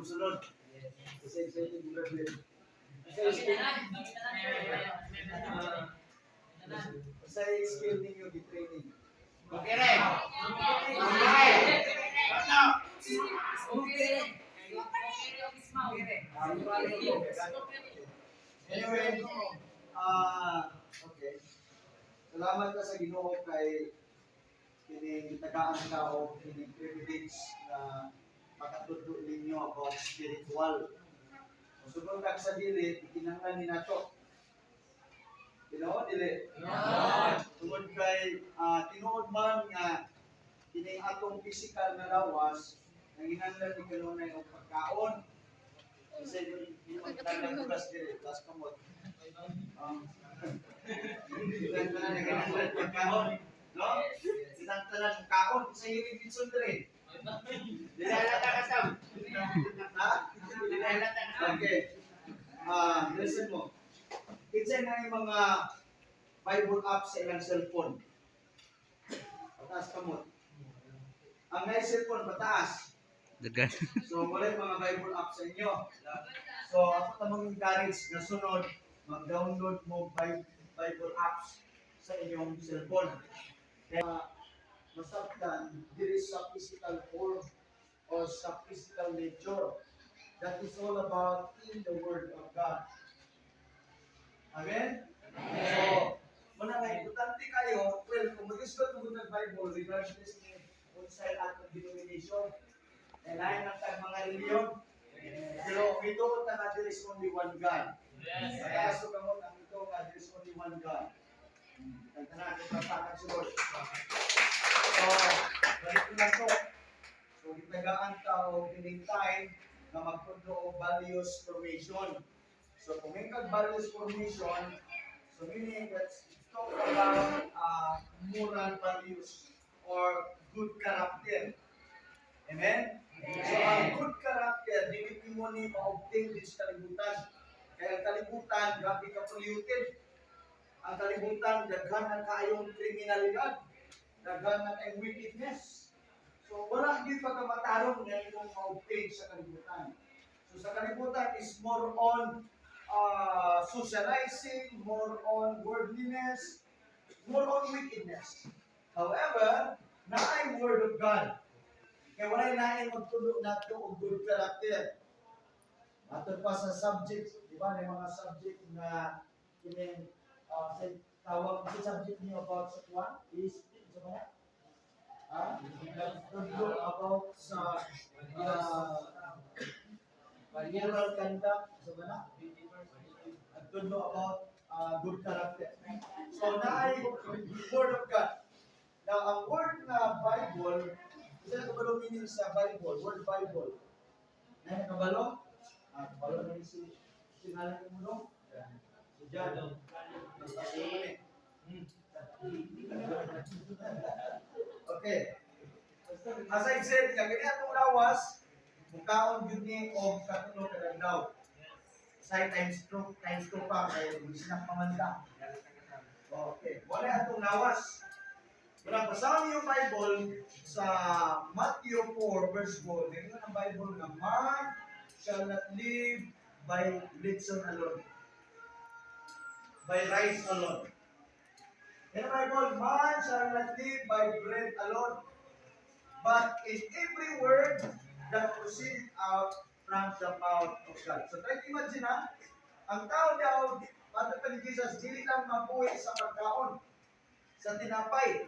Musunod. Kasi excited mo graduate. Sa skill, sa skill ninyo gi-training? Okay rin. Okay. Anyway, okay. Salamat ka sa Ginoo kay kining gitagaan ka og kining privilege na makatudlo ninyo about spiritual. Kung sunod ka sa dili, ikinahanglan ni nato. Tinuod dili? Tungod kay tinuod man nga kining atong physical na lawas nanginahanglan ni kanunay og pagkaon. Kasi yung magtalang bugas diri, taas kamot. Tanan nanginahanglan pagkaon, no? Kitang tanan kaon sa hilig litson diri. Dili halata ka, Sam. Ha? Dili halata ka, Sam. Okay. Listen mo. Kinsa na yung mga Bible app sa ilang cellphone? Pataas kamot. Ang may cellphone, pataas. Dagan. So, wala yung mga Bible app sa inyo. So, ako tamang encourage na sunod, mag-download mo Bible apps sa inyong cellphone. Kaya, masabtan, diri sa physical form or sa physical nature. That is all about in the Word of God. Amen? So, muna nga, importante kayo, well, kung mag-isgot mo ng Bible, regardless ni unsay atong denomination, and lain ang tag mga reliyon, pero ito ta nga there is only one God. Yes. Kaya so kamot ang ito nga there is only one God. Tagtanan ko papakan sa Lord. So, balik ko lang to. So, gitagaan ta og kining time na magtudlo og values formation. So, kung may kag values formation, so meaning that's talk about moral values or good character. Amen? So, ang good character, dili mo ni ma-obtain din sa kalibutan. Kaya ang kalibutan, grabe ka polluted. Ang kalibutan, daghan na kaayong kriminalidad. Daghan na kayong wickedness. So, wala gyud pagkamatarong nga imong ma-obtain sa kalibutan. So, sa kalibutan is more on socializing, more on worldliness, more on wickedness. However, naay Word of God. Kaya walay lain magtudlo nato og good character. Matod pa sa subject, di ba, may mga subject nga kining sa tawag sa subject niyo about sa kuan is sa mga ha? Nagtudlo about sa moral conduct sa mga nagtudlo about good character. So naay Word of God. Now ang word na Bible, isa na kabalo meaning sa Bible, word Bible. Na nakabalo? Kabalo na rin si ngalan mo, no? Si John. Eh. Okay. As I said, nga kini atong lawas, mukaon gyud ni og katulo ka adlaw. Say times two pa kay sinak pamanda. Okay. Wala atong lawas. Wala, basahan niyo yung Bible sa Matthew 4 verse 4. Ganyan ang Bible nga man shall not live by litson alone. By rice alone. In the Bible, man shall not live by bread alone, but in every word that proceeds out from the mouth of God. So try to imagine ha, ang tao daw, matod pa ni Jesus, dili lang mabuhi sa pagkaon, sa tinapay,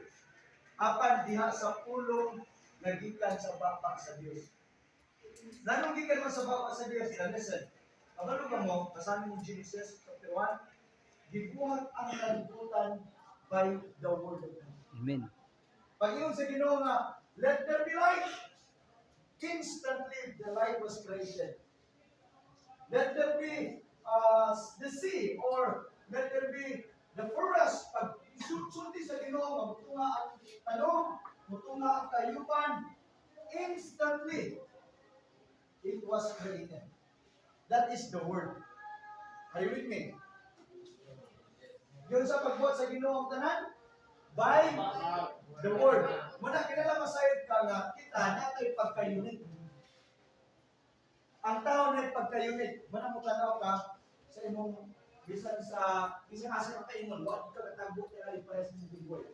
apan diha sa pulong nga gikan sa baba sa Dios. Nganong gikan man sa baba sa Dios? Now listen, kabalo ka mo, basahin mo Genesis chapter 1, gibuhat ang kalibutan by the word of God. Amen. Pag-ingon sa Ginoo nga, "Let there be light." Instantly, the light was created. Let there be the sea or let there be the forest. Pag sulti sa Ginoo, mutunga ang tanom, mutunga ang kayupan. Instantly, it was created. That is the word. Are you with me? Yun sa pagbuhat sa Ginoo ang tanan by the word. Muna kinala masayod ka nga kita natoy pagka-unique. Ang tao na pagka-unique, manang mo tanaw ka sa imong bisan asa ka kaingon, wa ka katagbo kay parehas mong dagway.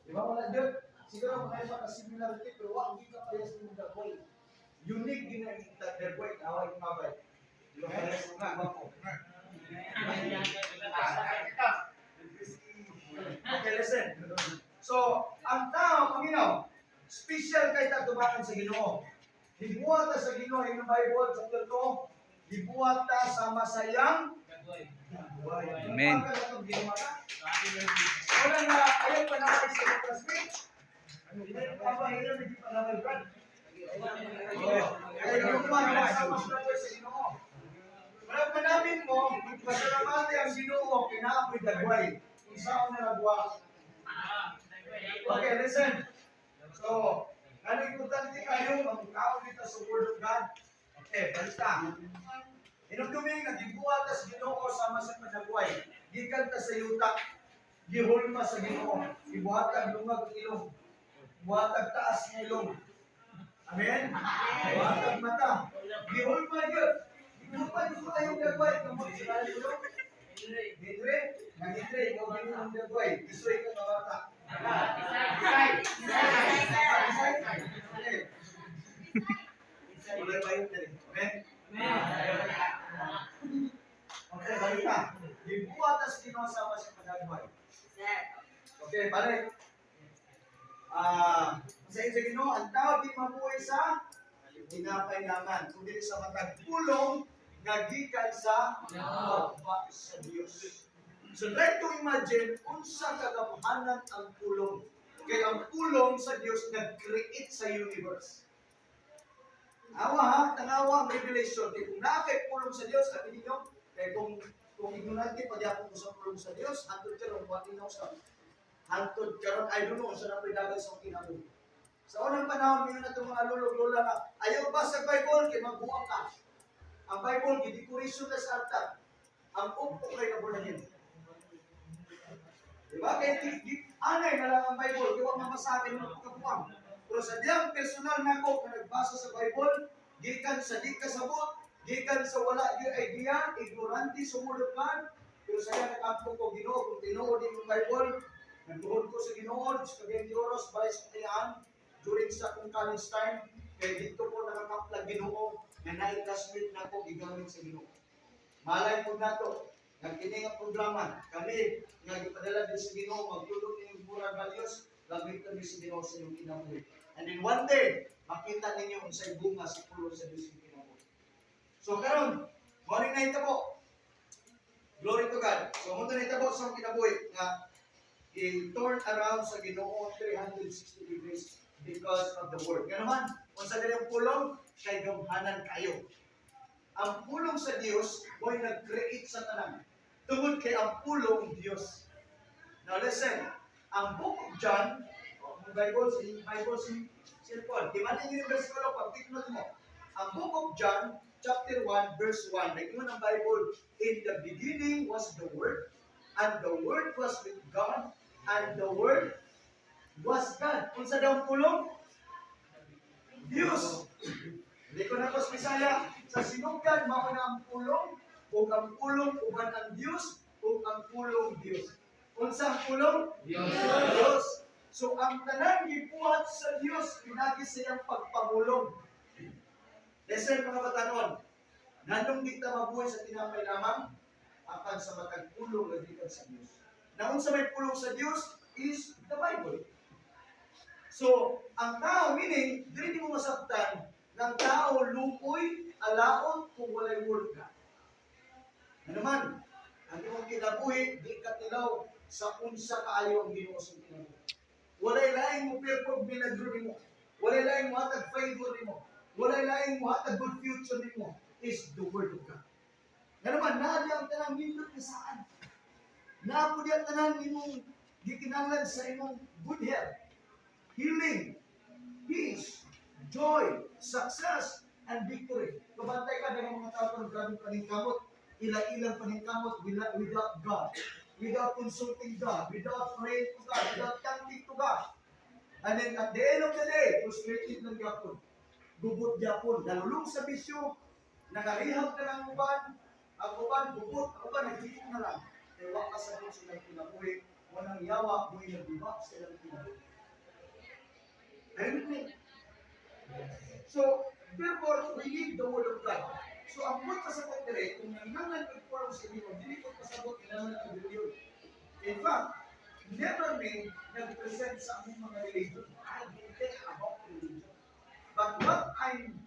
Di ba wala gyud? Siguro kung may ka similarity, pero wa gyud ka parehas mong dagway. Unique din ang dagway, away mabay. Di ba parehas mong gwapo? Ito. Okay, listen. So, ang tao, paminaw, special kay tatubangan sa Ginoo. Gibuhat ta sa Ginoo yung Bible chapter 2, gibuhat ta sa masayang buhay. Amen. Wala na, ayaw pa na sa classmate. Ano ba, hindi pa na Brad? Kaya yung mga sa sa Ginoo. Wala pa namin mo, pasalamati ang Ginoo, kinaapoy dagway. Unsaon na nagwa. Okay, listen. So, ano importante kayo, magkaon dito sa Word of God. Okay, balita. Hinumdumi nga gibuhat ta sa Ginoo sama sa panagway. Gikan ta sa yuta, gihulma sa Ginoo. Gibuhatag lungag ang ilong. Buhatag taas nga ilong. Amen? Buhatag mata. Gihulma gyud. Gihulma gyud kayong dagway kamot sa ilong. Hindre, nangindre, ikaw gyud ang dagway. Isoy ka nga bata. Isay. Okay. Wala pa yun, dali. Okay? Okay, balik ka. Gibuhat as Ginoo sama sa panagway. Okay, balik. Ah, sa Ginoo, ang tao di mabuhay sa tinapay naman, kundi sa matag pulong nga gikan sa baba sa Dios. So try to imagine unsa kagamhanan ang pulong. Kay ang pulong sa Dios nag-create sa universe. Awa ha, tanawa ang revelation. Kay kung naa kay pulong sa Dios, sabi ninyo, kay kung ignorante pa gyapon ko sa pulong sa Dios, hantod karon wa ninaw sa hantod karon, I don't know sa napoy dagan sa kinabuhi. Sa unang panahon mingon na mga lulog lola na ayaw ba sa Bible kay magbuang ka. Ang Bible gidecoration na sa altar. Ang upo kay nabulahin. Di ba? Kay anay na lang ang Bible, di wa mamasakin mo pagkabuang. Pero sa diyang personal nako nga nagbasa sa Bible, gikan sa di kasabot, gikan sa wala gyud idea, ignorante sumulot man, pero sa diyang nag-ampo ko Ginoo kung tinuod yung Bible, nagtuod ko sa Ginoo sa Cagayan de Oro, sa Balay sa Kayaan, during sa akong college time, kay dito ko nakakaplag Ginoo nga naay classmate nako gigamit sa Ginoo. Malay po nato nga kini nga programa kami nga gipadala din sa Ginoo magtulong ninyong moral values, gamit kami sa Ginoo sa inyong kinabuhi. And then one day makita ninyo unsay bunga sa pulong sa Dios sa kinabuhi. So karon, mao ni nahitabo. Glory to God. So mo nahitabo sa akong kinabuhi nga i-turn around sa Ginoo 360 degrees because of the word. Nga naman, unsa diri ang pulong kay gamhanan kayo. Ang pulong sa Dios mo'y nag-create sa tanan. Tungod kay ang pulong Dios. Now listen, ang Book of John, oh, ang Bible, si Bible si cellphone. Di man ninyo yung versikulo pag tignan mo. Ang Book of John, chapter 1, verse 1, nag-ingon ang Bible, "In the beginning was the Word, and the Word was with God, and the Word was God." Unsa daw ang pulong? Diyos. Hindi ko na pas Bisaya. Sa sinugdan, mao na ang pulong, ug ang pulong uban ang Diyos, ug ang pulong Diyos. Unsa ang pulong? Diyos. Diyos. So ang tanan gibuhat sa Diyos pinagi sa iyang pagpamulong. Listen, mga batanon, nganong di ta mabuhay sa tinapay lamang, apan sa matag pulong nga gikan sa Diyos. Na unsa may pulong sa Diyos is the Bible. So, ang tao, meaning, dili mo masabtan ng tao lupoy, alaot, kung walay word ka. Ano man, ang imong kinabuhi, di ka tilaw sa unsa kaayo ang Ginoo sa kinabuhi. Walay laing mo perform milagro nimo. Walay laing mo hatag favor nimo. Walay laing mo hatag good future nimo is the word of God. Nga naman, naa ang tanang nindot ka saan. Naa po diyan tanan nimong gikinahanglan sa imong good health, healing, peace, joy, success, and victory. Kabantay ka ng mga tao ng grabeng paningkamot, ila-ilang paningkamot without God, without consulting God, without praying to God, without thanking to God. And then at the end of the day, frustrated lang gyapon. Gubot gyapon, nalulong sa bisyo, nakarehab na lang uban, ang uban gubot, ang uban naghihik na lang. Kaya wa kasabot sa ilang kinabuhi, walang yawa, mo'y nagbiba sa ilang kinabuhi. Are you with me? So, therefore, we need the Word of God. So, ang buot pasabot dire, kung nanginahanglan og pulong sa Ginoo, dili ko pasabot kinahanglan og religion. In fact, never me nag-present sa among mga religion. I don't care about religion. But what I'm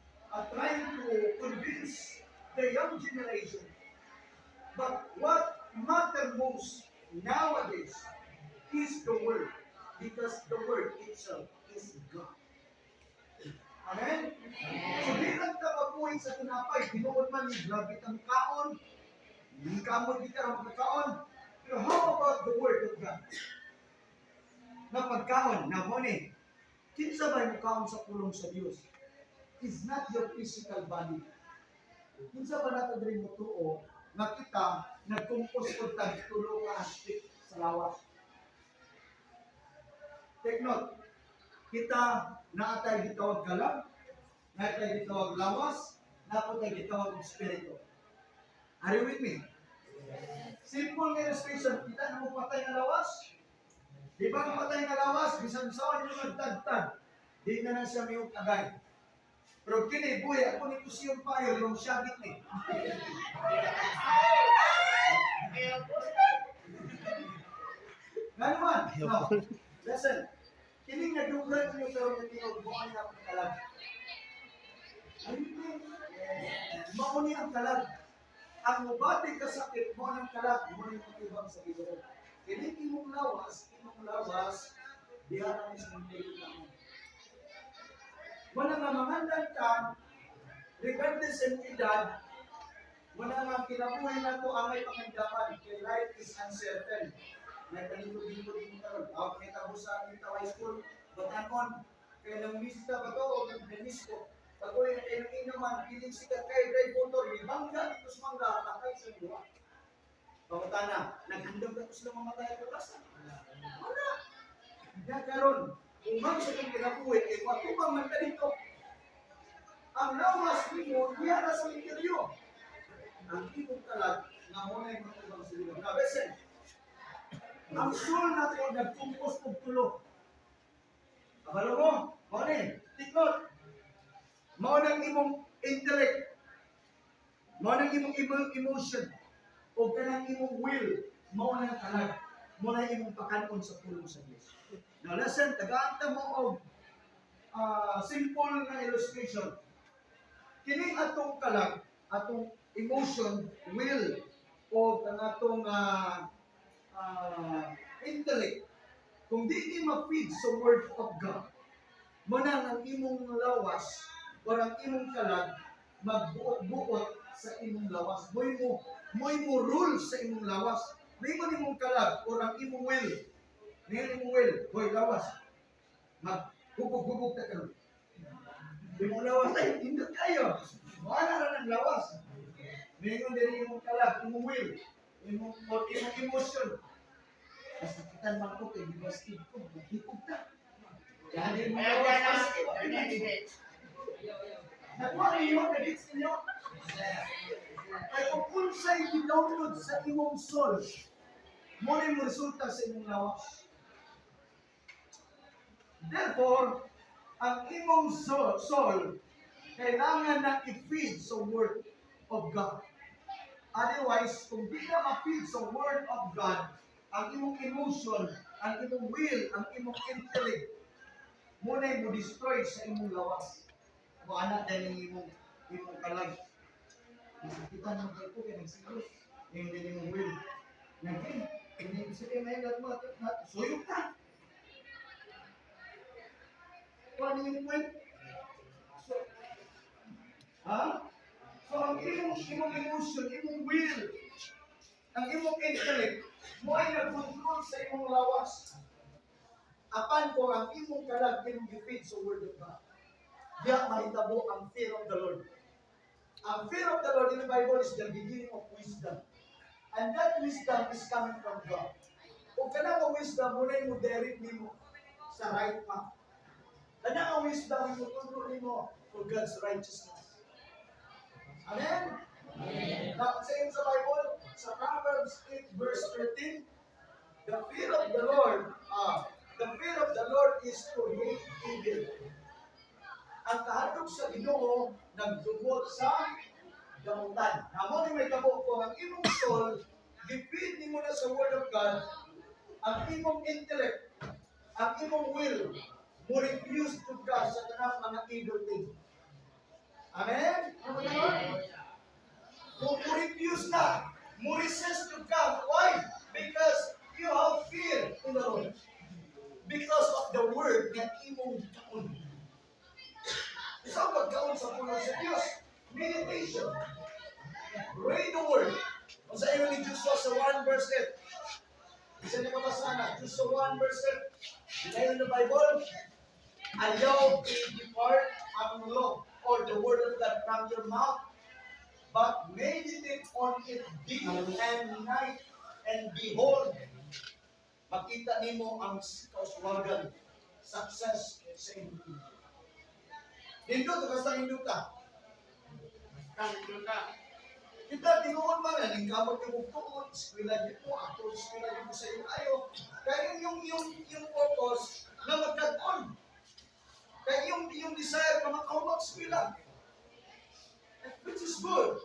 trying to convince the young generation, but what matter most nowadays is the Word. Because the Word itself is God. Amen? So, di lang ta mabuhi sa tinapay. Tinuod man ni grabe kang kaon. Hindi kamot di ka magkakaon. Pero how about the Word of God? Na pagkaon, na mo ni, kinsa ba yung kaon sa pulong sa Dios? Is not your physical body. Kinsa ba nato diri mo tuo nga kita nagkumpos og tag tulo ka aspect sa lawas? Take note, kita naatay gitawag kalag, naatay gitawag lawas, naatay gitawag espiritu. Are you with me? Simple nga illustration, kita na mo patay nga lawas. Di ba ang patay nga lawas, bisan saan yung nagtagtag, di na na siya mayong agay. Pero kini, buhi, ako ni kusiyong payo, yung syagit ni. Nga naman, no. Listen, kining nadughan niyo pero nga tingog mo ang akong kalag. Ay, hindi. Mao ni ang kalag. Ang mubati ka sakit mo ang kalag, mo ni matibang sa Ginoo. Kining imong lawas, diha na ni sa imong. Wala nga mangandan ka, regardless sa imong edad, wala nga kinabuhi na to ang may pangandaman, kay life is uncertain. May palingkod-lingkod mo karon. Ako kita mo sa aming high school, batanon, kay nang miss ka ba to o nag-miss ko. Pag uli na kayo ng inuman, piling sikat kayo, drive motor, mangga, dito sa mangga, takay sa luwa. Pangutana, naghandam ka to sila mamatay at oras? Wala. Kaya karon, kung sa itong kinabuhi, kay matubang man ka dito. Ang lawas nimo, diha na sa interior. Ang imong kalag, nga mo na yung matubang sa Ginoo. Now, listen. Ang soul nato nagkumpos og tulo. Kabalo mo, mao ni, take note. Mao nang imong intellect. Mao nang imong emotion. O kanang imong will, mao nang kalag. Mao nang imong pakanon sa pulong sa Dios. Now listen, tagaan ta mo og simple na illustration. Kining atong kalag, atong emotion, will, o ang atong intellect, kung di ni ma-feed sa Word of God, manang ang imong lawas o ang imong kalag magbuot-buot sa imong lawas. Mo'y mo rule sa imong lawas. May mo nimong kalag o ang imong will. May imong will, hoy lawas. Maghubog-hubog ta karon. Imong lawas ay indot kayo. Wala ra ng lawas. Mingon diri imong kalag, imong will, imong or imong emotion. Masakitan man ko kay gibastig ko, maghipog ta. Yan imong lawas. Nakuha niyo, nagits ninyo. Kay kung unsay gi-download sa imong soul, mo ni mo resulta sa imong lawas. Therefore, ang imong soul kailangan na i-feed sa Word of God. Otherwise, kung di na ma-feed sa Word of God, ang imong emotion, ang imong will, ang imong intellect, mo na mo destroy sa imong lawas. Mo ana dahil yung imong kalag. Masakitan ng kayo kay nagsilos. Yung din imong will. Naging, hindi sabihin may lahat mo, suyok ka. Kung ano yung point? So, ha? So, ang imong emotion, imong will, ang imong intellect, mo ay nag-control sa imong lawas. Apan kung ang imong kalag, imong gi-feed sa Word of God, diya mahitabo ang fear of the Lord. Ang fear of the Lord in the Bible is the beginning of wisdom. And that wisdom is coming from God. Kung kanang wisdom, mo na yung direct nimo sa right path. Kana ang wisdom mo mutudlo nimo for God's righteousness. Amen? Amen. Now, sa Bible, sa Proverbs 8 verse 13, the fear of the Lord, the fear of the Lord is to hate evil. Ang kahadlok sa Ginoo nagdumot sa damutan. Na mao ni mahitabo kung ang imong soul gi-feed nimo na sa Word of God, ang imong intellect, ang imong will, mo refuse to God sa tanang mga evil thing. Amen? Kung mo refuse na, mo resist to God. Why? Because you have fear in the Lord. Because of the word nga imong kaon. Sa pagkaon sa pulong sa Diyos, meditation. Read the word. Kung sa iyo ni Joshua sa 1 verse 8. Isa niyo mabasa na, Joshua 1 verse 8. Dinayon the Bible, "Ayaw i-depart ang law or the word of God from your mouth, but meditate on it day and night, and behold, makita nimo ang kauswagan, success sa imong buhay." Nindot, basta nindot ka. Nindot ka. Kita tinuod man nga ning kamot yung tuon, eskwela gyud mo, ato eskwela gyud mo sa iyong ayo. Kaya yung focus na magkag-on. Kaya yung desire na makahumag eskwela. Which is good.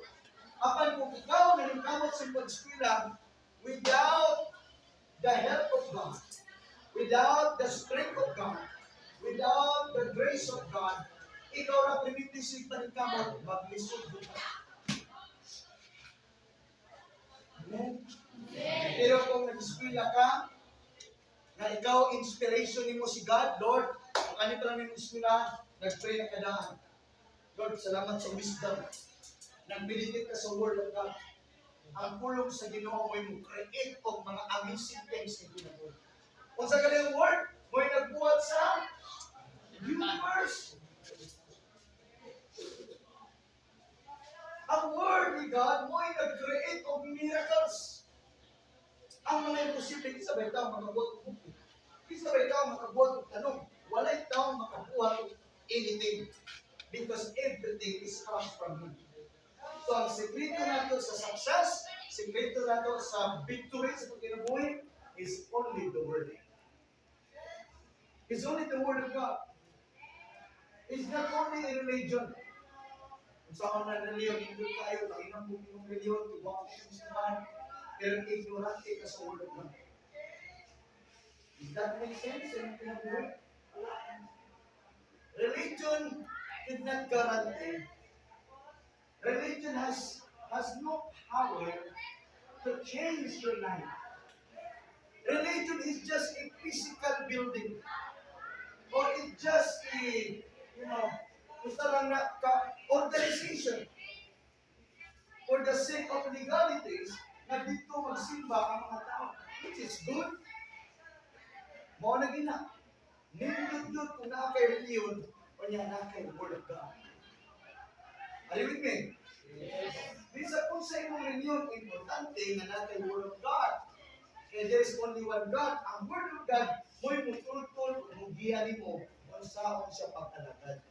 Apan kung ikaw naningkamot sa pag-eskwela without the help of God, without the strength of God, without the grace of God, ikaw ra primitive paningkamot, maglisod ka. Amen? Pero kung nag-eskwela ka, na ikaw, inspiration nimo si God, "Lord," kung ano pa lang yung eskwela, nag-pray na kadaan. "Lord, salamat sa wisdom." Nag-meditate ka sa Word of God. Ang pulong sa Ginoo mo'y mo create og mga amazing things in kinabuhi. Kung sa kaniyang word, mo'y nagbuhat sa universe. Ang word ni God mo'y nag-create of miracles. Ang mga imposible, di sa tao makabuhat og bukid. Di sa tao makabuhat og tanong. Walay tao makabuhat og anything. Because everything is comes from Him. So ang sekreto nato sa success, sekreto nato sa victory sa pagkinabuhi is only the Word. It's only the Word of God. It's not only a religion. Kung sa na reliyon, hindi kayo, taginang mo yung reliyon, tiwang yung simbahan, pero ignorante ka sa Word of God. Does that make sense sa iyong kinabuhi? Religion did not guarantee. Religion has no power to change your life. Religion is just a physical building. Or it's just a basta lang na ka, organization. For the sake of legalities, na dito magsimba ang mga tao. Which is good. Mao na gina. Nindot kung naa kay reliyon o niya naa kay Word of God. Are you with me? Yes. Bisa kung sa imong reliyon, importante nga naa kay Word of God. Kaya there is only one God. Ang Word of God, mo'y mutultol, mugiya nimo unsaon siya pag-alagad.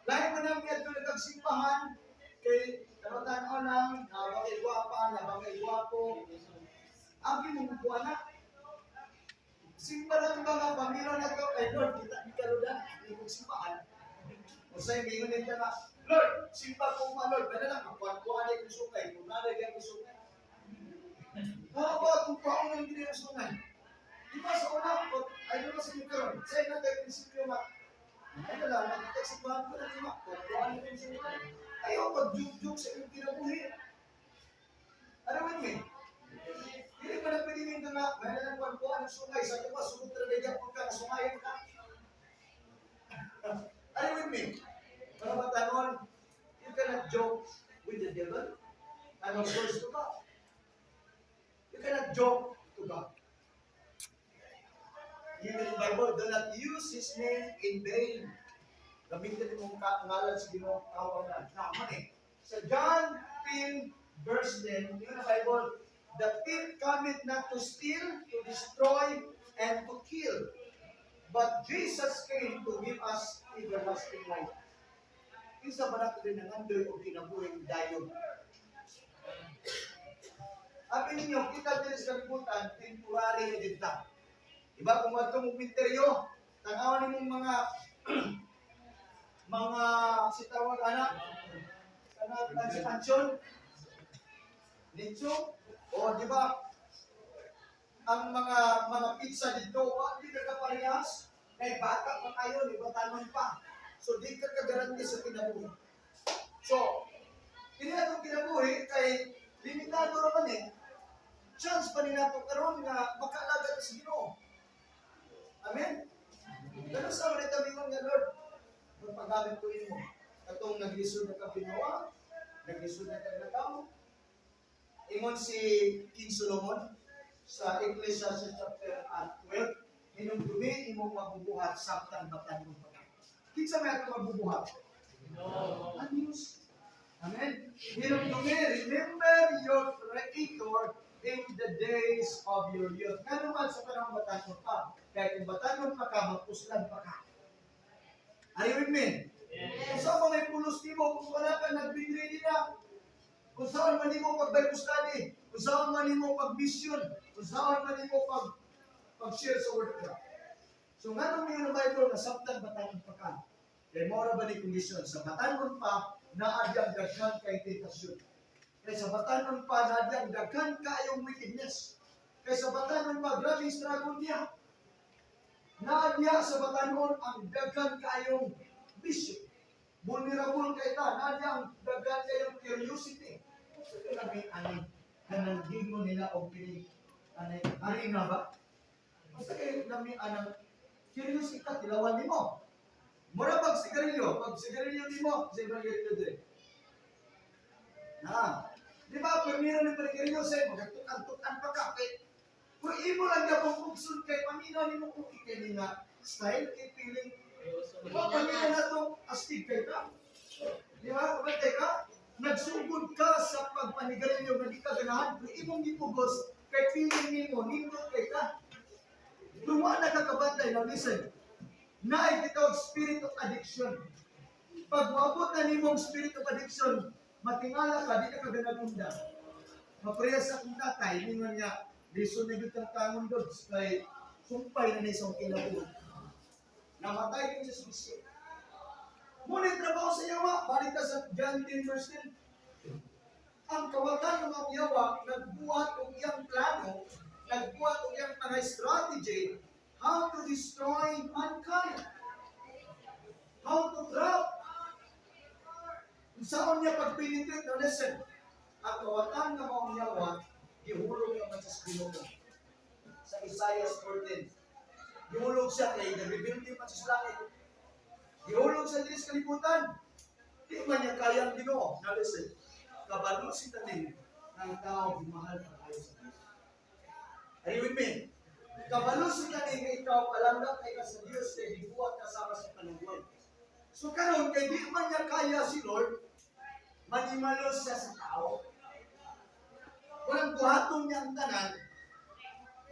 Lahi mo nang adto nagsimbahan kay karatan lang, na kay gwapa, na kay gwapo. Ang mong kuha na. Simba lang ba nga pamilya na to kay "Lord, kita ni karoon ni kong simbahan." Usay mingon nita nga, "Lord, simba ko ma Lord, bana lang magkuha na yung sungay, kung na yung sungay." How about kung kuha mo yung sungay? Di ba sa una, ay doon sa inyo karon, sa inyo tayo prinsipyo nga, ay na lang, makita simbahan ko na lima, kung kuha na yung sungay. Ayaw pag-juk-juk sa inyong kinabuhi. Ano with me? Hindi pa na pwede nga nga, may na lang kuha ng sungay, sa ito pa, sunod talaga kung ka, sungayan ka. Are you with me? Mga batanon, you cannot joke with the devil and of course to God. You cannot joke to God. In the Bible, "Do not use His name in vain." Gamitin mo ngalan sa Ginoo kawa na. Naman eh. Sa John 10 verse 10, yun ang Bible, "The thief cometh not to steal, to destroy, and to kill. But Jesus came to give us everlasting life. Kinsa ba nato din nangandoy og kinabuhing dayon? Abi ninyo, kita diri sa kalibutan, temporary na dito. Iba kung adto mong minteryo, tanawan nimong mga sitawag anak, kanang expansion, nicho, o di ba, ang mga pizza dito, wa di ka kaparehas, kay bata pa kayo, di ba tanon pa. So di ka kagaranti sa kinabuhi. So, kini atong kinabuhi kay limitado ra man eh. Chance pa ni nato karon nga makaalaga ta sa Ginoo. Amen? Pero sa mga tamingon nga, "Lord, magpagamit ko imo." Katong naglisod na ka pinawa, naglisod na ka tao. Ingon si King Solomon sa Ecclesiastes chapter 12, "Hinumdumi imong mabubuhat samtang batan-on pa ka." Kinsa may atong mabubuhat? Ang Diyos. Amen. Hinumdumi, remember your Creator in the days of your youth. Nga naman sa panahon batan-on pa. Kaya kung batan-on pa ka, magpuslan pa ka. Are you with me? Kung saan man may pulos nimo, kung wala ka, nagbigri nila. Kung saan man nimo pag Bible study, kung saan man nimo pag mission, kung saan man nimo pag share sa word of God. So nga nung may Bible nga samtang batan-on pa ka. Kay mao ra ba ni kondisyon sa batan-on pa, naa ang daghan kay tentasyon. Kay sa batan-on pa, naa ang daghan kaayong wickedness. Kay sa batan-on pa, grabe struggle niya. Naa diya sa batan-on ang daghan kaayong bisyo. Vulnerable kay ta, naa diya ang daghan kaayong curiosity. Sa kalabi ani kanang gingon nila og kini anay harina ba? Basta kay nami anang curiosity ka, tilawan nimo. Mura pag sigarilyo nimo, sa ibang sigarilyo dire. Na, di ba, pag meron ni sigarilyo sa'yo, magtukan-tukan pa ka. Kay, kung imo lang na pugson kay paminaw nimo kung ikay nga style, kay feeling. Di ba, paminaw na itong astig kay ka. Di ba, kabantay ka? Nagsugod ka sa pagpanigarilyo nga di ka ganahan, pero imong gipugos, kay feeling nimo, nindot kay ka. Duwa na ka kabantay. Now listen, naay gitawag spirit of addiction. Pag moabot na nimong spirit of addiction, matingala ka, di ka kaganagunda. Mapreya sa akong tatay, ningon niya, "Lisod na gyud kang tangon dods, kay sumpay na ni sa kinabuhi." Namatay din siya sa bisyo. Ngunit trabaho sa yawa, balik ka sa John 10 verse 10. Ang kawatan ng mga yawa, nagbuhat og iyang plano, nagbuhat og iyang mga strategy, how to destroy mankind. How to trap. Kung saan niya pag-penetrate, now listen, ang kawatan ng mga yawa, gihulog naman sa Ginoo. Sa Isaiah 14. Gihulog siya kay nag-rebuild man siya sa langit. Gihulog sa diri sa kalibutan. Di man niya kaya ang Ginoo. Now listen, kabalo si tanin ng tao gimahal pa kayo sa Diyos. Are you with me? Kabalo si tanin nga ikaw palangga kay ka sa Diyos kay gibuhat kasama sa panunggoy. So karon kay di man niya kaya si Lord, manimalos siya sa tao. Walang buhaton niya ang tanan.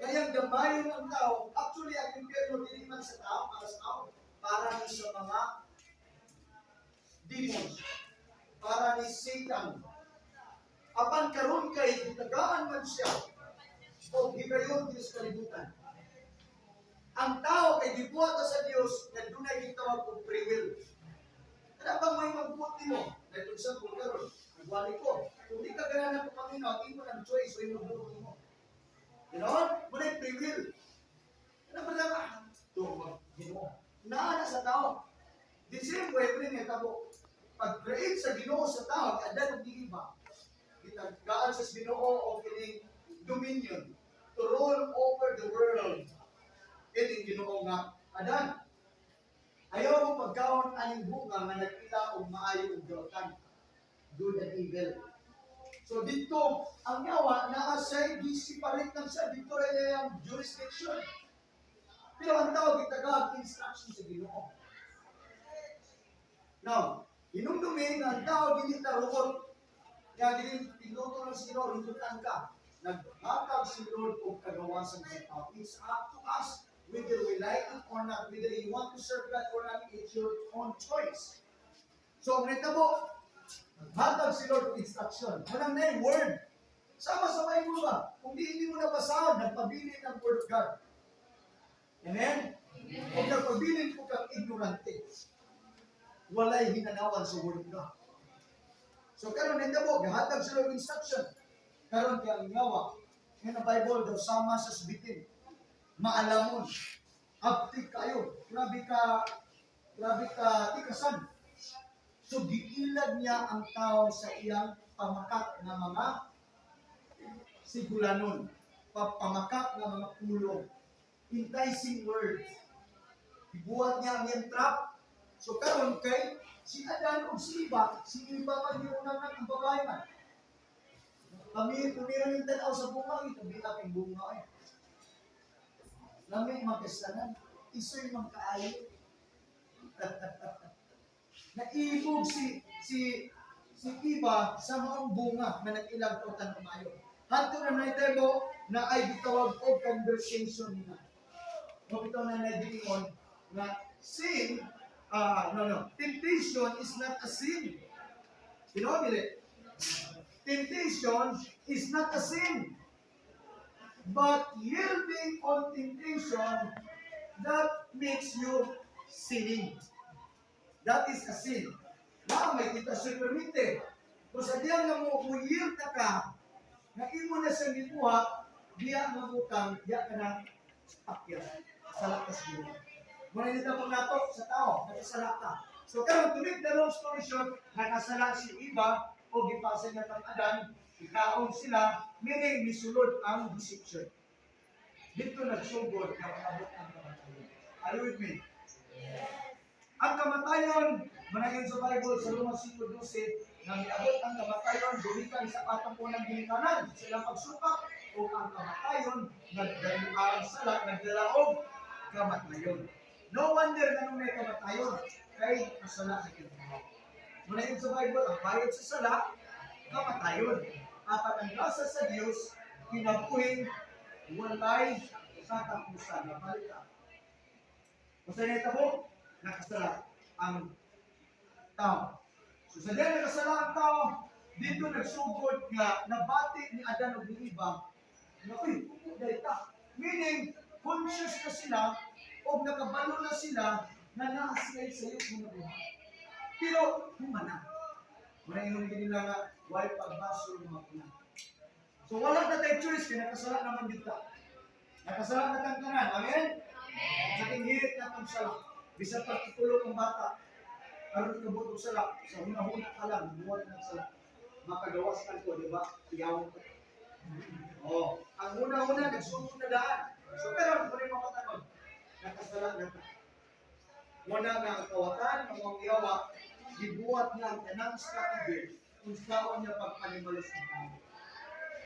Kaya damayon ang tao, actually ang impyerno dili man sa tao, para sa tao, para ni sa mga demons, para ni Satan. Apan karon kay gitagaan man siya o higayon din sa kalibutan. Ang tao kay gibuhat na sa Dios nga dunay gitawag og free will. Kada bang may magbuot nimo? Like for example, karon, nagwali ko. Kung di ka ganahan ng paminaw, imo ng choice o imo buot nimo. You know? Muna free will. Ano ba lang ah? Ito, mag Ginoo. Naa na sa tao. The same way, pre nga tabo, pag-create sa Ginoo sa tao, kay Adan ug Eva, gitagaan sa Ginoo og kining dominion to rule over the world. Kining Ginoo nga Adan, ayaw mo pagkaon aning bunga nga nagpila og maayo ug dautan, good and evil. So dito, ang yawa naa siya gi-separate lang siya dito ra niya ang jurisdiction. Pero ang tao gitagaan instruction sa Ginoo. Now, hinumdumi nga ang tao dili ta robot. Nga dili pinuto lang sa Ginoo, rindutan ka. Naghatag si Lord og kagawasan sa tao. It's up to us. Whether we like it or not, whether you want to serve God or not, it's your own choice. So, ang nitabo, naghatag si Lord og instruction. Kanang na word. Sama sa Bible ba? Kung di hindi mo nabasahon, nagpabilin ang word of God. Amen? Kung nagpabilin po kang ignorante, walay hinanawan sa word of God. So karon nitabo, gahatag si Lord instruction. Karon kay ang yawa, nga ang Bible daw sama sa bitin. Maalamon. Aptik kayo. Grabe ka tikasan. So giilag niya ang tao sa iyang pamakak nga mga sigulanon, pamakak nga mga pulong, enticing words. Gibuhat niya ang iyang trap. So karon kay si Adan ug si Eva man yung unang ang babae man. Kami tumira ning tan-aw sa bunga, itabi na kay bunga ay. Lami magkasanan, isoy man kaayo. Naibog si Eva sa maong bunga na nag-ilag tan umayo. Hanto na nahitabo na ay gitawag og conversation nila. Mao bitaw na nagdiingon nga sin, ah, no, temptation is not a sin. Tinuod dili? Temptation is not a sin. But yielding on temptation, that makes you sinning. That is a sin. Na may tentasyon permite. Kung sa diya nga mo mo yield na ka, nga imo na siyang gikuha, diya nga mo kang, diya ka na akyat. Sala ka siguro. Muna nito pang nato sa tao, nakasala ka. So karon, to make the long story short, nakasala si Eva o gipasa niya kang Adan, ikaon sila, meaning misulod ang deception. Dito nagsugod nga maabot ang kamatayon. Are you with me? Ang kamatayon, manayon sa Bible sa Roma 5:12, nga miabot ang kamatayon, gumikan sa atong unang ginikanan, sa ilang pagsupak, o ang kamatayon, nagdala ang sala, nagdala og kamatayon. No wonder nga nung may kamatayon, kay kasala sa kinahanglan. Manayon sa Bible, ang bayad sa sala, kamatayon. Apan ang grasa sa Dios, kinabuhing walay katapusan. Nabalik ka. Basta nahitabo, nakasala ang tao. So sa diyan nakasala ang tao, dito nagsugod nga nabati ni Adan ug ni Eva nga uy, dahil ta. Meaning, conscious na sila o nakabalo na sila na naa sila sa iyo mga buhat. Pero, humana. Muna ingon nila nga, why pagbasol mga una. So wala na tayo choice, kaya nakasala naman dito. Nakasala na tang tanan. Amen? Sa inherit na tong sala. Bisan pa tutulog ang bata, aron ikabot og sala, sa huna-huna ka lang, buhat ng sala. Makagawas ka ko, di ba? Iyaw ko. Oh, ang una-una nagsugod na daan. So pero kung mo makatanong, nakasala na ta. Muna nga ang kawatan, ang mga yawa, gibuhat niya ang tanang strategy kung saan niya pagpanimalos ng tao.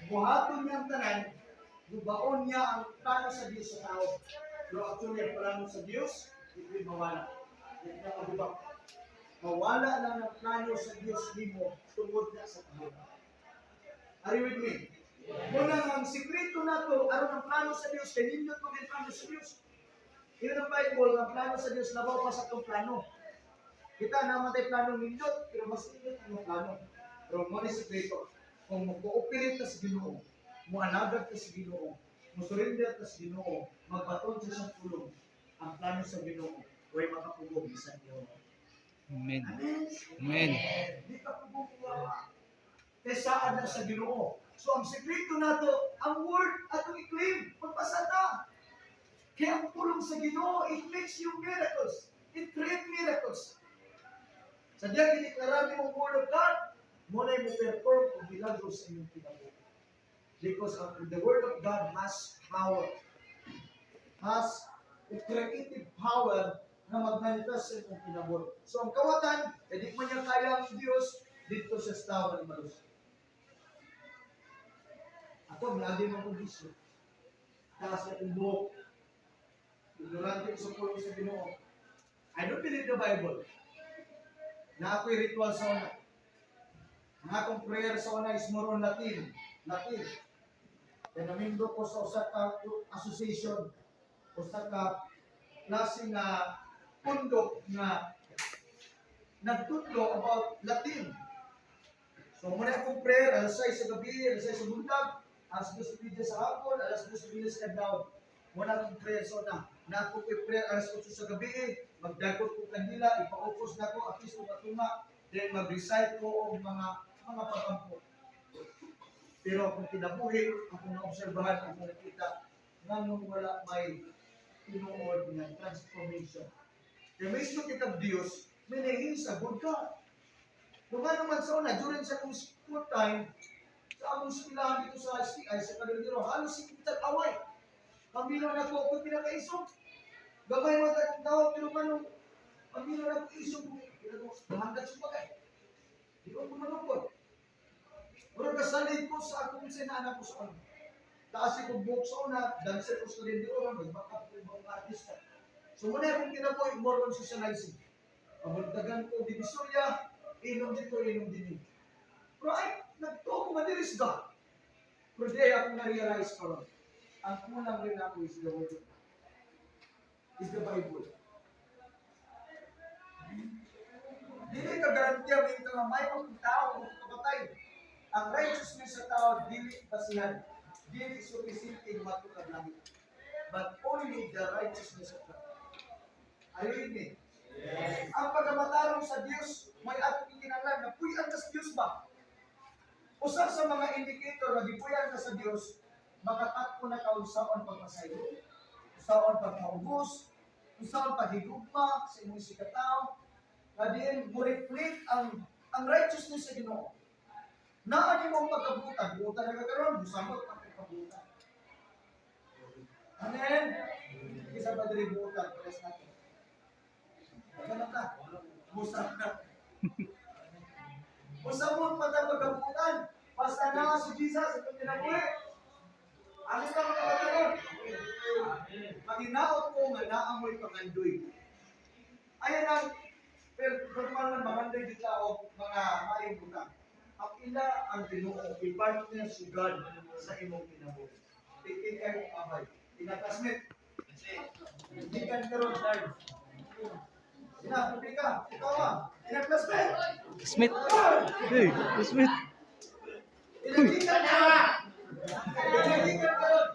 Buhaton niya ang tanan, gubaon niya ang plano sa Diyos sa tao. Pero actually, ang plano sa Diyos, hindi mawala. Hindi na magubak. Mawala lang ang plano sa Diyos nimo tungod na sa tao. Are you with me? Muna nga ang sikreto nato aron ang plano sa Dios kay nindot mo ang plano sa Dios. Ingon ang Bible, ang plano sa Dios labaw pa sa atong plano. Kita naman tayo plano nindot, pero mas nindot ang plano. Pero mo ni sikreto, kung mo-cooperate ka sa Ginoo, mo alagad ka sa Ginoo, mo surrender ka sa Ginoo, magbaton sa siyang pulong, ang plano sa Ginoo, way makapugong bisan niyo. Amen. Amen. Amen. Di ka pugong kuwawa. Kay saan na sa Ginoo. So ang sekreto nato, ang word atong i-claim, magpasata. Kaya ang pulong sa Ginoo, it makes you miracles. It create miracles. Sa diya gideklara nimo ang word of God, mo na mo perform og milagro sa inyong kinabuhi. Because the word of God has power. Has a creative power na mag-manifest sa inyong kinabuhi. So ang kawatan, hindi man niya kaya ang Diyos, dito sa tao ni Malus. Ako, lagi mo kong bisyo. Taas na akong buhok. Ignorante ko sa pulong sa Ginoo. I don't believe the Bible. Na ako'y ritual sa una. Ang akong prayer sa una is more on Latin. Latin. Kaya namindo ko sa usa ka association. Usa ka klase nga pundok nga nagtudlo about Latin. So muna akong prayer, alas 6 sa gabi, alas 6 sa buntag, alas 2:30 sa hapon, alas 2:30 sa kadlawon. Muna akong prayer so na ako ko'y prayer alas 8 sa gabi, magdagot ko kandila, ipaupos na ko, at least tunga, then mag-recite ko og mga pagampo. Pero akong kinabuhi, akong naobserbahan, akong nakita, nganong wala may tinuod nga transformation? Kaya may kita Diyos, may He is a good God. Kung ano man sa una, during sa akong school time, sa among eskwelahan dito sa STI, sa Calendero, halos si kita away. Pamilo na ko ako pinakaisog. Gamay mo tayong tao, pero manong, pamilo na ko isog, hanggat sa bagay. Di ko manungkot. Pero kasalig ko sa akong sinana ko sa una. Taas ko buhok sa una, dancer ko sa Calendero, magbaka ko yung mga artista. So muna akong kinabuhi, more on socializing. Pabuntagan ko, divisorya, inom dito, inom din. Pero ay, nagtuo ko man there is God. Pero di ay akong na-realize karon. Ang kulang rin ako is the Word of God. Is the Bible. Dili ka garantiya may nga may mga tao o kabatay. Ang righteousness sa tao dili basihan. Dili sufficient matukad langit. But only the righteousness of God. Are you with me? Yes. Ang pagkamatarong sa Dios may atong kinahanglan na puy-an ka sa Dios ba? Usa sa mga indicator na gipuy-an ka sa Dios, makatakbo na ka unsaon pagpasaylo, unsaon pagpaubos, unsaon paghigugma sa imong isigkatawo, nga diin mo reflect ang righteousness sa Ginoo. Naa nimo ang pagkabutan, buutan na ka karon, musamot ang pagkabutan. Amen. Isa pa diri buutan, parehas natin. Ganun ka. Musa na. Musamot pa ta pagkabutan. Basta na si Jesus sa itong kinabuhi. Ano ka mga kapatid? Maginaot ko nga naa mo'y pangandoy. Ayan ang, pero pero man man mangandoy dito og mga maayong butang. Ang ila ang Ginoo, i-partner si God sa imong kinabuhi. Tingin kayo abay. Ina, classmate. Hindi ka karon Lord. Ina, publika. Ikaw ah. Ina, classmate. Smith. Hey, Smith. Inagikan ka. Inagikan ka ron.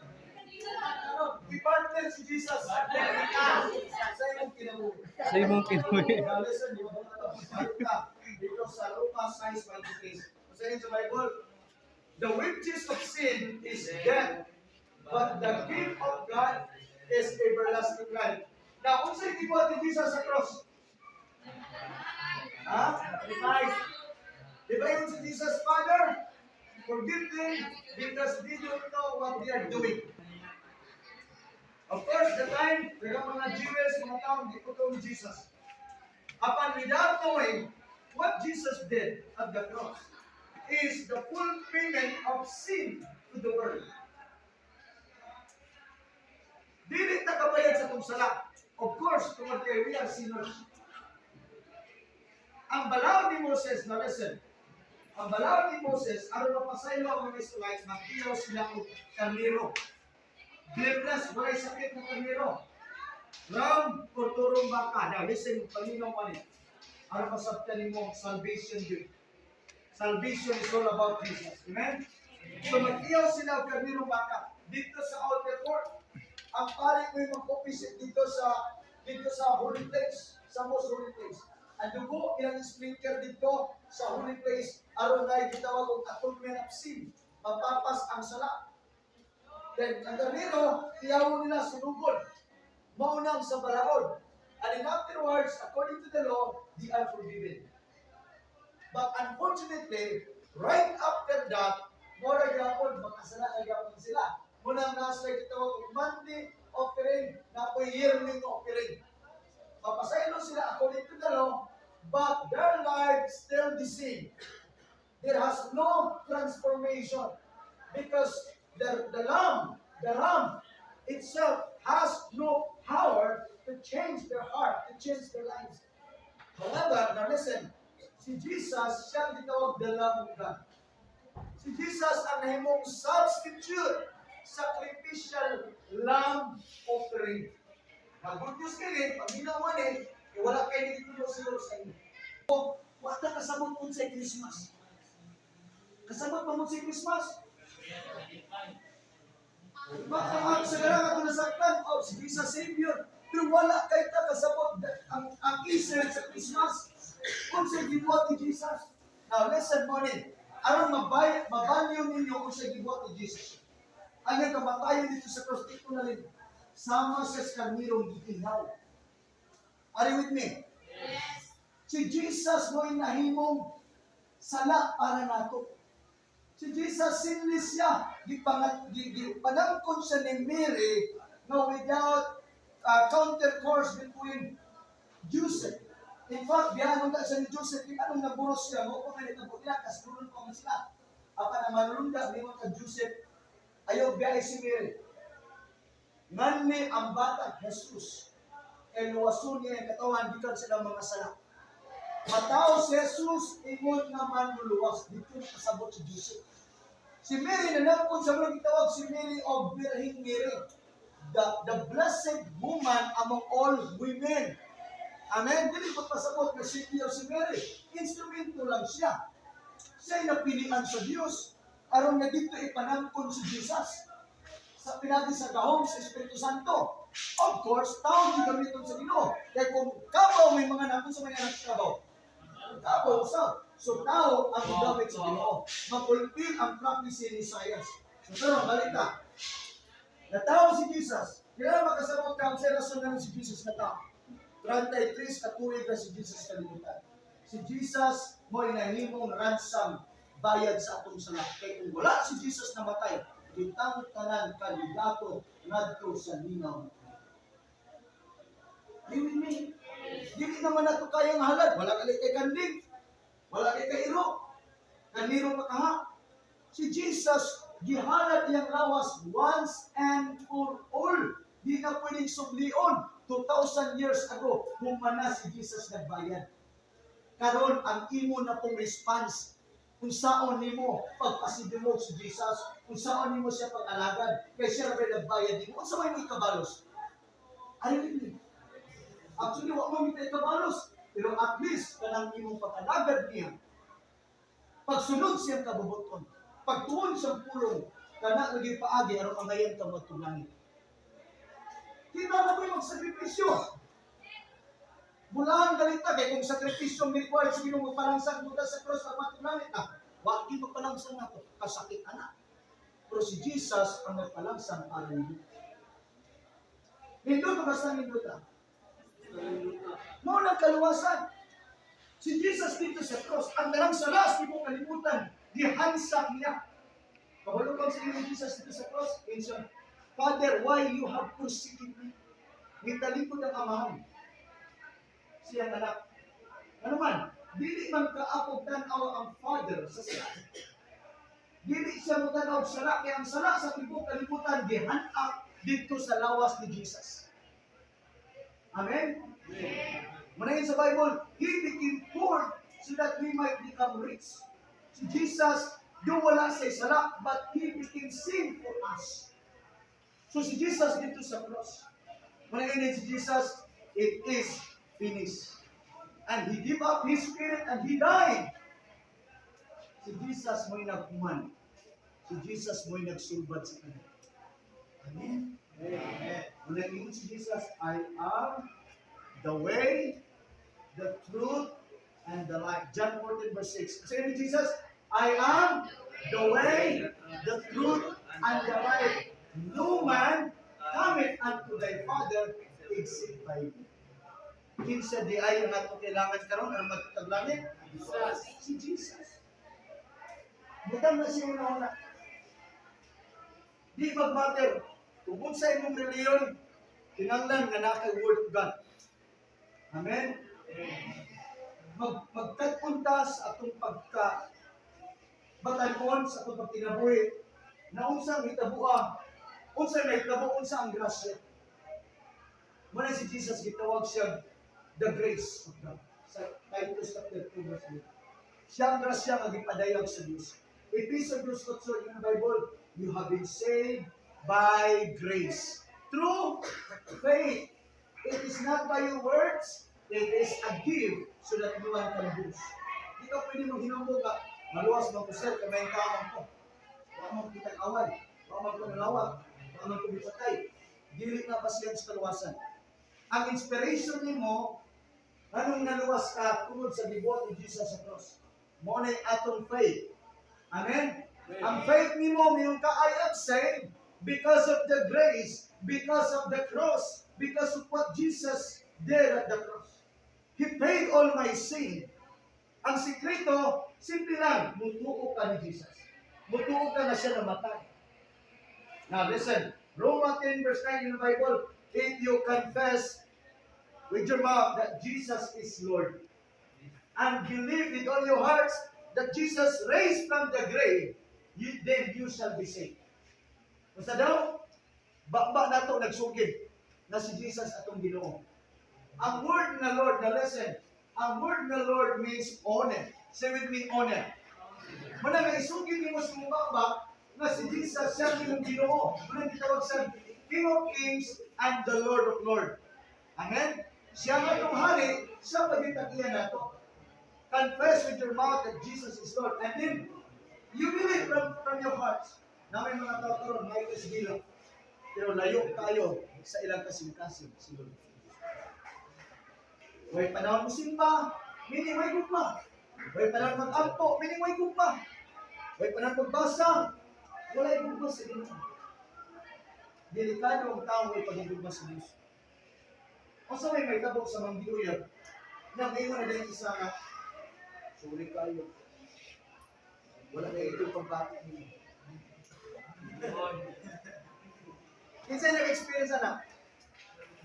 I-partner si Jesus sa imong kinabuhi. Sa imong kinabuhi. Now listen, di ba ba ito? Balik ka. Dito sa Lucas 6:23. Sa sa Bible, "The wages of sin is death, but the gift of God is everlasting life." Now, unsay gibuhat ni Jesus sa cross? Ha? Sacrifice. Di ba yun si Jesus, "Father, forgive them because they don't know what they are doing"? Of course, the time, pero mga Jews, mga tao, hindi ko ni Jesus. Upon without knowing what Jesus did at the cross is the full payment of sin to the world. Dili ta kabayad sa atong sala. Of course, tungod kay we are sinners. Ang balaod ni Moses, now listen, ang balaod ni Moses, aron mapasaylo ang mga Israelites, mag-iyaw sila og karnero. Blameless, walay sakit ng karnero. Ram or turong baka. Now listen, paminaw man eh. Aron masabtan nimo ang salvation yun. Salvation is all about Jesus. Amen? So mag-iyaw sila og karnero baka dito sa outer court. Ang pari mo yung mag-office dito sa holy place, sa most holy place. Ang dugo ilang sprinkle dito sa holy place aron na gitawag og atonement of sin. Mapapas ang sala. Then ang karnero, iyawon nila sunugod. Maunang sa balaod. And in afterwards, according to the law, they are forgiven. But unfortunately, right after that, mora gyapon, makasala na gyapon sila. Munang nasa gitawag og monthly offering, na po yearly offering. Mapasaylo sila according to the law, but their life still the same. There has no transformation because the lamb itself has no power to change their heart, to change their lives. However, now listen, si Jesus, siya ang gitawag the Lamb of God. Si Jesus ang nahimong substitute. Sacrificial lamb offering. Na good news kini, pag ginawa ni, eh, wala kay nagitulo siguro sa inyo. O, wala ka kasabot unsay Christmas. Kasabot pa mo sa Christmas? Baka ang sa garang ato nasaktan, oh, si Jesus Savior. Pero wala kay ta kasabot ang essence sa Christmas. Unsay gibuhat ni Jesus. Now listen mo ni, aron mabay mabalyo ninyo unsay gibuhat ni Jesus. Ang iyang kamatayon dito sa cross, dito na rin. Sama sa karnirong giihaw. Are you with me? Yes. Si Jesus mo'y nahimong sala para nato. Si Jesus, sinless siya. Gipanangkon siya ni Mary no, without countercourse between Joseph. In fact, biyahan na siya ni Joseph, di anong naburos siya, mo kung may natabo nila, kasguron pa man sila. Apan ang manulunda, mingon ka Joseph, ayaw biyahe si Mary. Nganni ang batang Jesus, kay luwason niya ang katawan gikan sa ilang mga sala. Mataw si Jesus, ingon nga manluluwas. Dito kasabot si Joseph. Si Mary, nanangkon sa mga gitawag si Mary of Birhing Mary. The blessed woman among all women. Amen? Dili ko pasabot na si Dios si Mary. Instrumento lang siya. Siya'y napilian sa Diyos. Aron nga dito ipanangkon si Jesus. Sa pinagi sa gahom sa Espiritu Santo. Of course, tao di gamiton sa Ginoo. Kaya kung kabaw may mga anak, sa mga anak sa kabaw? Kabaw sa. So tao ang gamit sa Ginoo. Ma-fulfill ang prophecy ni Isaiah. So pero balik ta. Natawo si Jesus. Kaya makasabot ka ang sa rason na si Jesus na tao. 33 ka tuig na si Jesus kalibutan. Si Jesus mo'y nahimong ransom, bayad sa atong sala. Kay kung wala si Jesus namatay, kitang tanan kandidato ngadto sa lingaw. Are you with me? Dili naman nato kayang halad. Wala kali kay kanding. Wala kay kairo. Kaniro pa kaha. Si Jesus, gihalad iyang lawas once and for all. Di na pwedeng sublion. 2,000 years ago, humana si Jesus nagbayad. Karon ang imo na pong response, kung saon nimo pagpasidungog si Jesus, kung saon nimo siya pag-alagad, kay siya ra nagbayad nimo. Unsa may mo ikabalos? Are you with me? Actually, wa mo mitay ikabalos, pero at least kanang imong pag-alagad niya, pagsunod siyang kabubuton, pagtuon siyang pulong, kana lagi paagi aron angayan ka moadtong langit. Di ba na mo magsakripisyo? Bulaan galita kay kung sakripisyo ang required sa Ginoo, magpalangsang mo sa cross ang matong langit na. Wa gyud magpalangsang nato, kasakit ana. Pero si Jesus ang nagpalangsang para nimo. Nindot basta nindot ah. Mao nang kaluwasan. Si Jesus dito sa cross, ang dalang salas di mo kalimutan, gihansak niya. Kabalo kang sa inyo Jesus dito sa cross, inson, "Father, why you have forsaken me?" Nitalikod ang amahan. Siyang anak. Ano man, dili man kaapog tan-aw ang Father sa sala. Dili siya mo tan-aw sala, kaya ang sala sa tibuok kalibutan gihanak dito sa lawas ni Jesus. Amen? Muna sa Bible, He became poor so that we might become rich. Si Jesus, do wala sa sala, but He became sin for us. So si Jesus dito sa cross, muna si Jesus, "It is finished." And He gave up His spirit and He died. Si Jesus mo'y naghuman. Si Jesus mo'y nagsulbad sa kanya. Amen. Amen. Muna si Jesus, "I am the way, the truth, and the life." John 14 verse 6. Say ni Jesus, "I am the way, the truth, and the life. No man cometh unto thy Father except by me." Kinsa di ay ang ato kailangan karon aron magtag langit? Jesus. Si Jesus. Butang na siya una-una. Di mag-matter kung unsa imong reliyon, kinahanglan nga naa kay Word of God. Amen? Magtag-unta sa atong pagka batan-on sa atong pagkinabuhi na unsa ang hitaboa, unsa nahitabo, unsa ang grasya. Muna si Jesus gitawag siya the grace of God. Sa Titus chapter 2 verse 8. Siya ang grasya nga gipadayag sa Diyos. Ephesians 2:8 in the Bible, "You have been saved By grace. Through faith. It is not by your words, it is a gift so that no one can boast. Di ka pwede mo hinumbo ka, maluwas mo ko, sir, kamay kaon ko. Wa mo kitang away, wa mo ko nalawag, wa mo ko bipatay. Dili na basihan sa kaluwasan. Ang inspiration nimo, anong naluwas ka tungod sa gibuhat ni Jesus sa cross. Mo na atong faith. Amen? Ang faith nimo mayon ka, "I am saved because of the grace, because of the cross, because of what Jesus did at the cross. He paid all my sin." Ang sikreto, simple lang, mutuo ka ni Jesus. Mutuo ka na siya namatay. Now listen, Romans 10 verse 9 in the Bible, if you confess with your mouth that Jesus is Lord and believe with all your hearts that Jesus raised from the grave, then you shall be saved. Basta daw, baba nato nagsugid na si Jesus atong Ginoo. Ang word na Lord, na listen, ang word na Lord means honor. Say with me, honor. Muna nga isugid nimo sa imong baba nga si Jesus siya imong Ginoo. Muna gitawag sa King of Kings and the Lord of Lords. Amen? Siya nga itong hari, siya pagitakiyan nato. Confess with your mouth that Jesus is Lord. And then, you believe from your hearts. Na may mga tao karon may kasgila. Pero layo kayo sa ilang kasing-kasing si Lord. Way panahon mo simba, meaning way gugma. Way panahon mag-ampo, meaning way gugma. Way panahon magbasa, walay gugma sa Ginoo. Delikado ang tao way pagigugma sa Diyos. Unsa may mahitabo sa mga giuyab? Na ngayon na din isa nga, "Sorry kayo. Wala na ito pagbati ninyo." Kinsa nag-experience ana?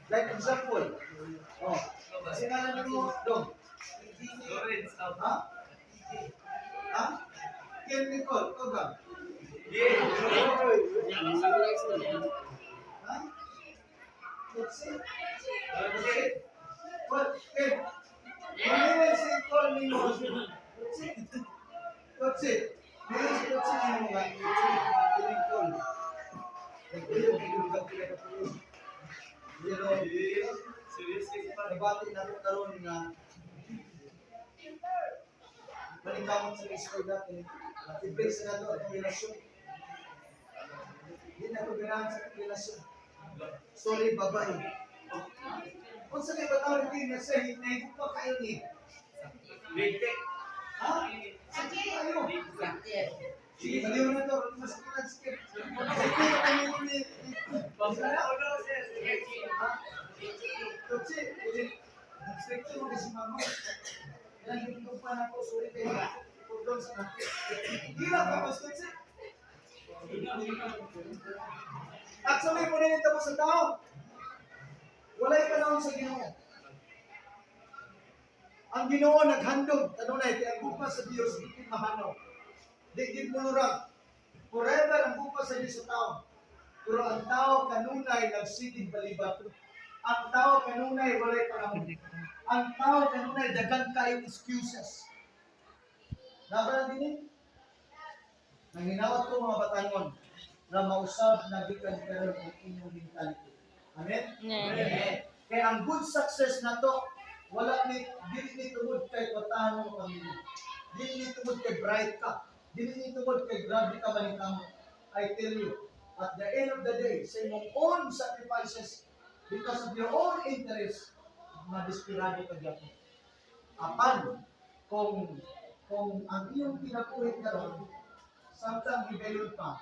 Like example, oh, singalan mo, Dong. Lawrence. Ha? Ha? Ken Nicole, ikaw ba? Ha? Let's see. Let's see. What? Ken, Manila si call nimo. Let's see. Let's see. Manila si, let's see nimo nga. Let's see. Ken Nicole. Nagpuyog, nagpuyog, nagpuyog. Pero, Serious kasi pa. nabati na ko karon nga paningkamot sa Israel dati. I-break sa nato ang relasyon. Hindi na ko ganahan sa relasyon. Sorry, babae. Kung sa kay batawin kayo na sa hinay ko pa kayo ni. Ha? Sakit kayo. Sige, baliw na to. Masakit ang sakit. Sakit ang ni. Ha? Tutsi, stricto mo kasi mama. Kailangan yung pa na ko, sorry kayo. Pardon sa natin. Hila ka, mas tutsi. At sa may muna tapos sa tao, walay panahon sa Ginoo. Ang Ginoo naghandom, kanunay, kaya ang gugma sa Dios di gid mahanaw. Di gid mulurang. Forever ang gugma sa Dios sa tao. Pero ang tao kanunay nagsigig balibat. Ang tao kanunay walay panahon. Ang tao kanunay daghan kayong excuses. Nabala din eh. Nanginawat ko, mga batangon, na mausab na gikan karon ang inyong mentality. Amen? Amen. Kaya ang good success na to, wala ni, dili ni tungod kay kwartahan mo pamilya. Dili ni tungod kay bright ka. Dili ni tungod kay grabe ka maningkamot. I tell you, at the end of the day, sa imong own sacrifices, because of your own interest, madesperado ka gyapon. Apan, kung ang iyong kinabuhi karon, samtang higayon pa,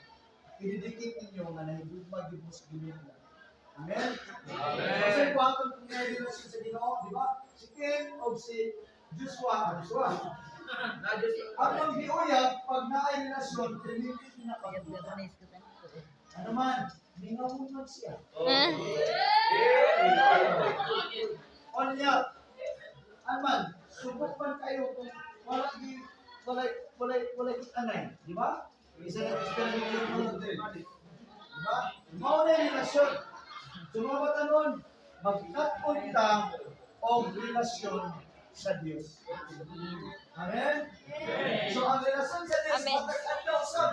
ididikit ninyo nga nahigugma gyud mo sa Ginoo. Amen? Amen. Kasi kung atong kung relasyon sa Ginoo, di ba? Si Ken o si Joshua, ah, Joshua. Ang pagbiuyab, pag naay relasyon, pinipit na pag. Ano man, mingaw man siya. Onya, aman, subok man kayo kung wala di wala wala wala anay, di ba? Isa na experience mo, di ba? Mao na yung relasyon. So mga batanon, magkat-on ta og relasyon sa Dios. Amen? So ang relasyon sa Dios, Amen. matag-adlaw sa.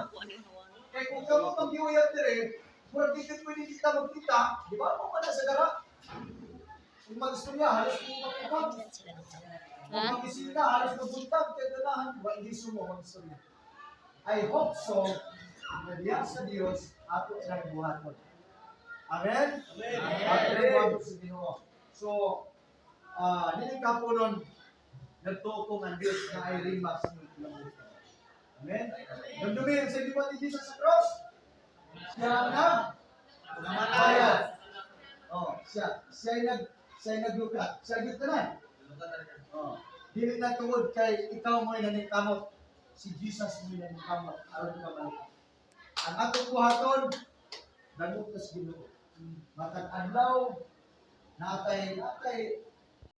Kay kung kamo magyuyab dire, Murag di ka pwede kita magkita, di ba? Mo man na sa dara. Kung mag-istorya, halos mo makupag. Kung magisita, halos mabuntag. Kaya ganahan, di ba? Hindi sumo mag-istorya. I hope so, na diya sa Dios, ato na buhaton. Amen? Amen. Ato na buhaton sa Ginoo. So, dili ka po nun, nagtuo ang Diyos na ay rima sa inyong kinabuhi. Amen? Damdamin sa gibuhat ni Jesus sa cross. Siya ang nagbayad. Oh, siya ay naglukat. Siya gyud tanan. Oh. Dili na tungod kay ikaw mo'y naningkamot. Si Jesus mo'y naningkamot aron ka malukat. Ang atong buhaton, dagok tas Ginoo. Matag adlaw, natay natay